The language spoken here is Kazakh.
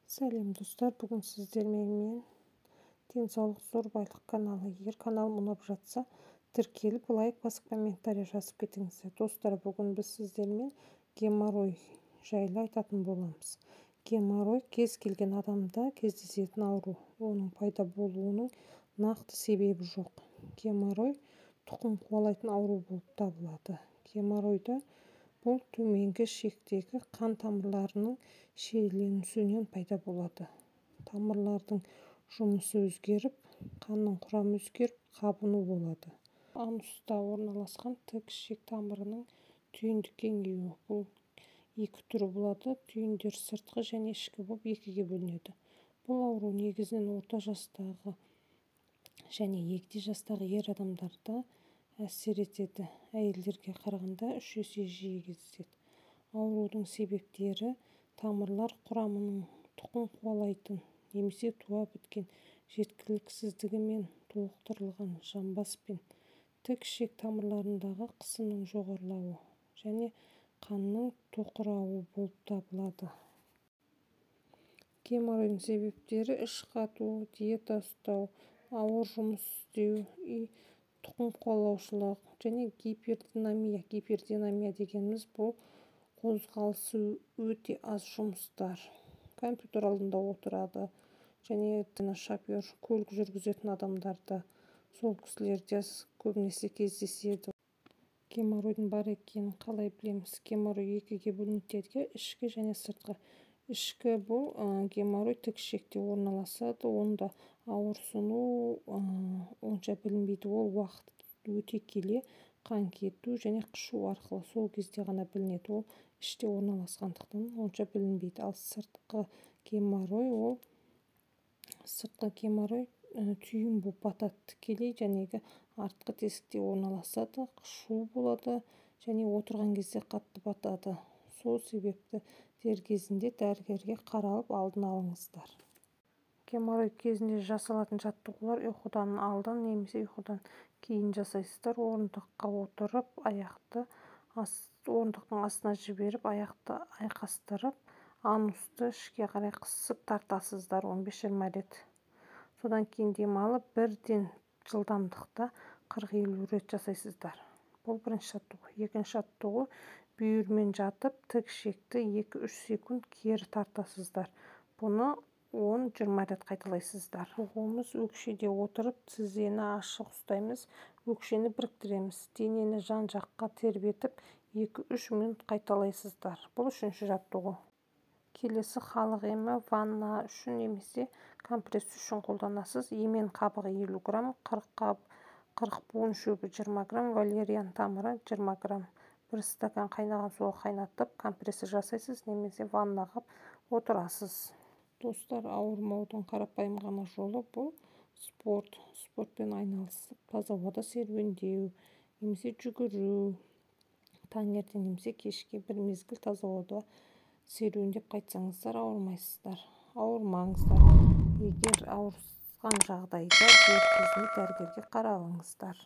Сәлем, достар! Бүгін сіздермен «Денсаулық – зор байлық» каналы. Егер каналым ұнап жатса, тіркеліп, лайк басып, комментарий жазып кетіңіздер. Достар, бүгін біз сіздермен геморрой жайлы айтатын боламыз. Геморрой – кез келген адамда кездесетін ауру. Оның пайда болуының нақты себебі жоқ. Геморрой тұқым қуалайтын ауру болып табылады. Геморройда бұл төменгі ішектегі қан тамырларының шиеленісуінен пайда болады. Тамырлардың жұмысы өзгеріп, қанның құрамы өзгеріп, қабыну болады. Ануста орналасқан тік ішек тамырының түйінді кеңеюі. Бұл екі түрі болады: түйіндер сыртқы және ішкі болып екіге бөлінеді. Бұл ауру негізінен орта жастағы және егде жастағы ер адамдарда әсер етеді, әйелдерге қарағанда 3 есе жиі кездеседі. Аурудың себептері тамырлар құрамының тұқым қуалайтын немесе туа біткен жеткіліксіздігімен толықтырылған жамбас пен тік ішек тамырларындағы қысымның жоғарылауы және қанның тоқырауы болып табылады. Геморройдың себептері: іш қату, диета ұстау, ауыр жұмыс істеу и тұқым қуалаушылық және гипердинамия. Гипердинамия дегеніміз – бұл қозғалысы өте аз жұмыстар, компьютер алдында отырады және шофер, көлік жүргізетін адамдарда, сол кісілерде көбінесе кездеседі. Геморройдың бар екенін қалай білеміз? Геморрой екіге бөлінеді дедік: ішкі және сыртқы. Ішкі – бұл геморрой тік ішекте орналасады. Онда ауырсыну онша білінбейді. Ол уақыт өте келе қан кету және қышу арқылы, сол кезде ғана білінеді. Ол іште орналасқандықтан, онша білінбейді. Ал сыртқы геморрой, ол сыртқы геморрой түйін болып батады тікелей жәнегі артқы тесікте орналасады, қышу болады және отырған кезде қатты батады. Сол себепті дер кезінде дәрігерге қаралып, алдын алыңыздар. Геморрой кезінде жасалатын жаттығулар: ұйқыдан алдын немесе ұйқыдан кейін жасайсыздар. Орындыққа отырып, аяқты орындықтың астына жіберіп, аяқты айқастырып, анусты ішке қарай қысып тартасыздар 15-20 рет. Содан кейін демалып, бірден жылдамдықта 40-50 рет жасайсыздар. Бұл бірінші жаттығу. Екінші жаттығу: бүйірмен жатып, тік ішекті 2-3 секунд кері тартасыздар. Бұны 10-20 рет қайталайсыздар. Жаттығуымыз: өкшеде отырып, тізені ашық ұстаймыз, өкшені біріктіреміз, денені жан жаққа тербетіп, 2-3 минут қайталайсыздар. Бұл үшінші жаттығу. Келесі халық емі: ванна үшін немесе компресс үшін қолданасыз. Емен қабығы 50 грамм, қырықбуын шөбі 20 грамм, валериан тамыры 20 грамм. Бір стакан қайнаған суға қайнатып, компресс жасайсыз немесе ваннаға отырасыз. Достар, ауырмаудың қарапайым ғана жолы – бұл спорт. Спортпен айналысып, таза ауада серуендеу немесе жүгіру. Таңертең немесе кешке бір мезгіл таза ауада серуендеп қайтсаңыздар, ауырмайсыздар. Ауырмаңыздар. Егер ауырған жағдайда, дер кезінде дәрігерге қаралыңыздар.